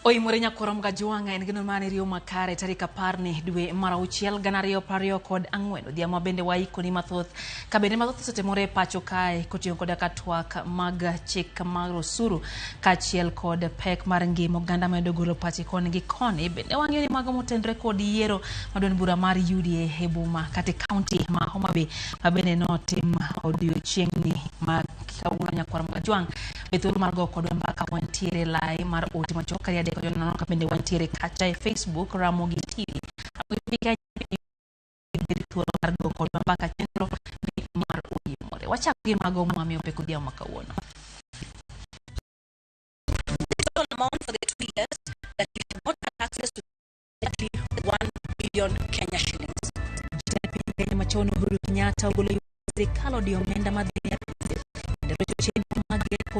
Oimore nyakwaro Mgajwang'a en gino mane riyo makare tarik 10 ni dwe mar 6 2024. Odhiambo bende waikoni mathoth ka bende mathoth osetimore e pacho kae koting'o koda ka twak mag chik mar osuru kaachiel kod pek mar ngima oganda medo golo pache koni gi koni. Bende wang'iyo ni mago motenore kod yiero mar duond bura mar UDA e boma kata e kaunti ma Homa Bay ma bende notim odiochieng'ni ma kawuono. Nyakwar Mgajwang' be thuolo mar go kodwa mbaka, wantiere lai mar ote machuok kari adek nono ka bende wantiere kacha e Facebook Ramogi TV. Ramogi TV Kenya, bed thuolo mar go kodwa mbaka, chenro ni mar Oyimore. Wachako gi mago mwamiyo pek odhiambo ma kawuono. Total amount for the 2 years that you have not had access to exactly 1 billion Kenya shillings. Jatend piny Kenya machon Uhuru Kenyatta ogolo ywak sirikal odiyo omenda madhi ne apise kendo rocho chenro mag gepo.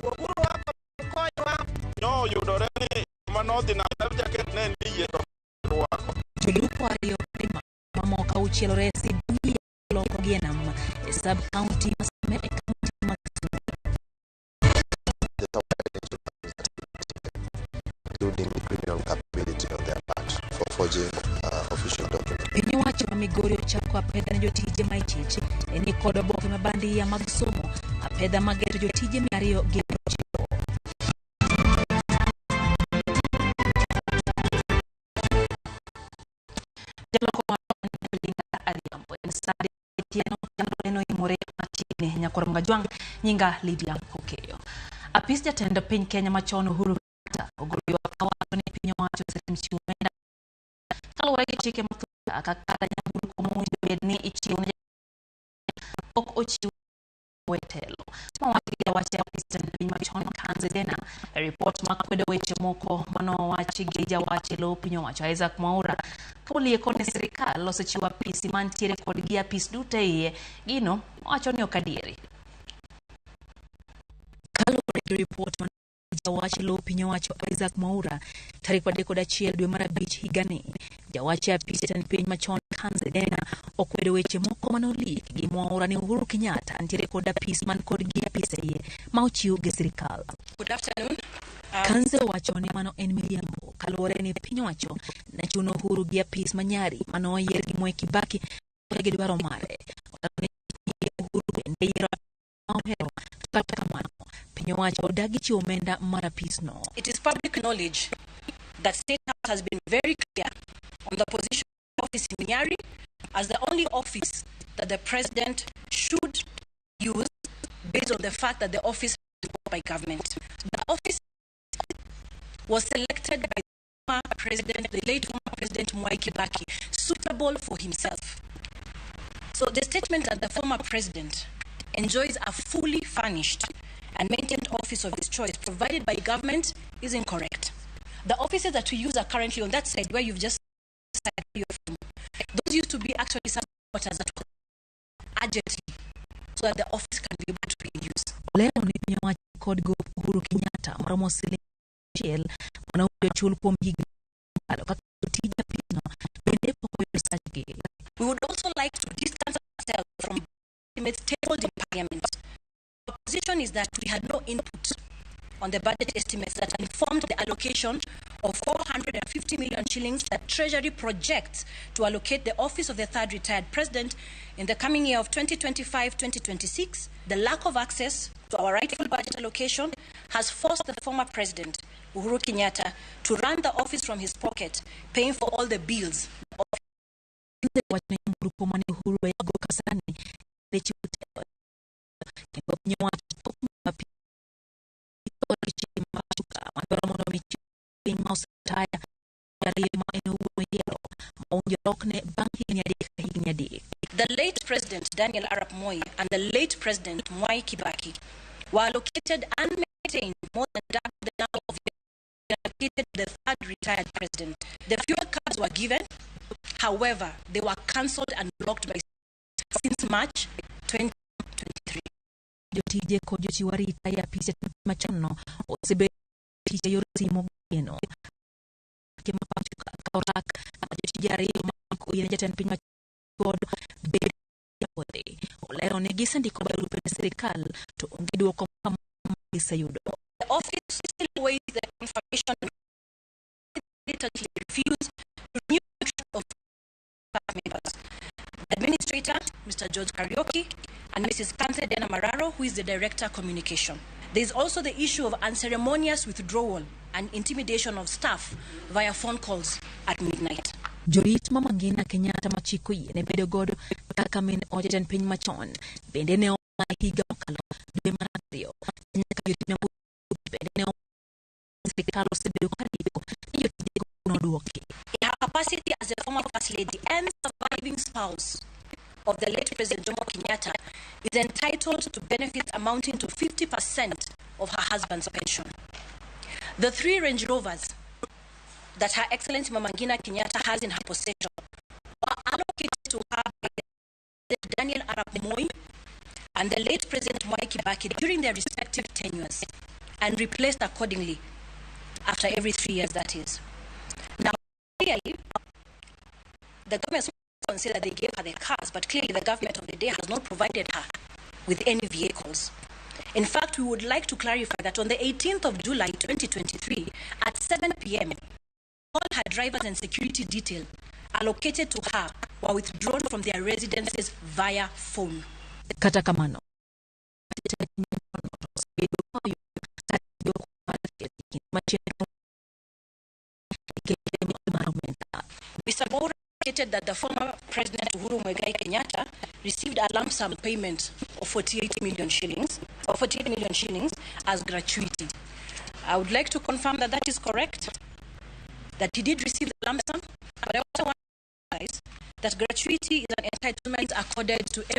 Wuoguru oko konywa. Noyudore ni manodhi na life jacket ne ni yie to rwako. Jolupo ariyo kod mamoko auchiel oresi bang' yie loko gi e nam e sub county ma Seme e kaunti ma Kisumu. The including criminal culpability on their part for forging official documents. Piny owacho ma Migori ochako apedha ne jotije ma ichich ni kod oboke ma bandia mag somo, apedha mageto jotije 290. Jaloko mar Linda Adhiambo en sade tieno neno imore machiegni. Nyakwar Mgajwang', nyinga Lydia Okeyo. Apis jatend piny Kenya machon Uhuru Kenyatta ogolo ywak kawacho ni piny owacho oserem chiwo omenda kaluwore gi chike mathoth kaka kata nyamburko mowinjo bed ni ichiwo ne ok ochiw e telo. Mowach gi jawach e apis jatend piny machon Kanze Dena e ripot makwedo weche moko manowachi gi jawach e lo piny owacho Isaac Mwaura kolieko ni sirikal osechiwo apisi mantiere kod gi apis duto e iye, gino owacho ni ok adieri. Kaluwore gi ripot ma jawach lo piny owacho Isaac Mwaura tarik 31 dwe mar 5 higani, jawach e apis jatend piny machon Kanze Dena okwedo weche moko manolik gi Mwaura ni Uhuru Kenyatta nitiere kod apis man kod gi apis e iye ma ochiw gi sirikal. Good afternoon. Kanze owacho ni mano en miriambo kaluwore ni piny owacho ne chuno Uhuru gi apis manyari manoyier gi Mwai Kibaki gi dwaro mare. Olero ni Uhuru bende yiero ma ohero, to kata kamano piny owacho odagi chiwo omenda mar apisno. It is public knowledge that State House has been very clear on the position of office in Nyari as the only office that the president should use, based on the fact that the office is by government. The office was selected by former president, the late former President Mwai Kibaki, suitable for himself. So the statement that the former president enjoys a fully furnished and maintained office of his choice provided by government is incorrect. The offices that we use are currently on that side where you've just said you're from. Those used to be actually some quarters that were urgently so that the office can be able to be in use. Olero ni piny owacho kod gop Uhuru Kenyatta maromo siling achiel mane owinjo chul kuom higni mokalo kaka jotij apisno bende pok oyudo sachgi. We would also like to distance ourselves from estimates tabled in Parliament. Our position is that we had no input on the budget estimates that informed the allocation of 450 million shillings that Treasury projects to allocate the office of the third retired president in the coming year of 2025-2026. The lack of access to our rightful budget allocation has forced the former president, Uhuru Kenyatta, to run the office from his pocket, paying for all the bills. Wach ne nyamburko mane Uhuru weyogo Kasarani ne chiwo telo kendo piny owacho tok mapiyo gi chike ma pacho ka madwaro mondo mi chiw piny ma osetaya ariyo ma en owuon oyiero ma owinjo lokne bang' higni 3 ka higni 3. The late President Daniel Arap Moi and the late President Mwai Kibaki were allocated and maintained more than double the number of allocated to the third retired president. The fuel cards were given, however, they were cancelled and blocked by since March 2023. Jotije kod jochiw arita e apis jatend piny machon no osebedo tich e yor simu gotieno ma pacho ka orak kama jotije ariyo ma ok oyiene jatend piny godo bedo puodhi. Olero ni gisendiko barupe ne sirikal to onge duoko ma giseyudo. The office still awaits the confirmation and militantly refused to renew the of staff members. The administrator, Mr. George Kariuki, and Mrs. Kanthe Dena Mararo, who is the Director Communication. There is also the issue of unceremonious withdrawal and intimidation of staff via phone calls at midnight. Jorit Mama Ngina Kenyatta ma chik oyiene bedo godo kaka min od jatend piny machon bende ne omaye higa mokalo dwe mar abiriyo nyaka jorit nyamburko bende ne sirikal osebedo ka rito ni jotijego noduoki. In her capacity as a former First Lady and surviving spouse of the late President Jomo Kenyatta, is entitled to benefits amounting to 50% of her husband's pension. The three Range Rovers that Her Excellency Mama Ngina Kenyatta has in her possession were allocated to her by Daniel Arap Moi and the late President Mwai Kibaki during their respective tenures and replaced accordingly after every 3 years, that is. Now, clearly, the government say that they gave her the cars, but clearly the government of the day has not provided her with any vehicles. In fact, we would like to clarify that on the 18th of July 2023 at 7 p.m., all her drivers and security detail allocated to her were withdrawn from their residences via phone. Kata kamano, mar omenda. Mr. Mwaura stated that the former President Uhuru Muigai Kenyatta received a lump sum payment of 48 million shillings, or 48 million shillings as gratuity. I would like to confirm that that is correct, that he did receive the lump sum, but I also want to emphasize that gratuity is an entitlement accorded to every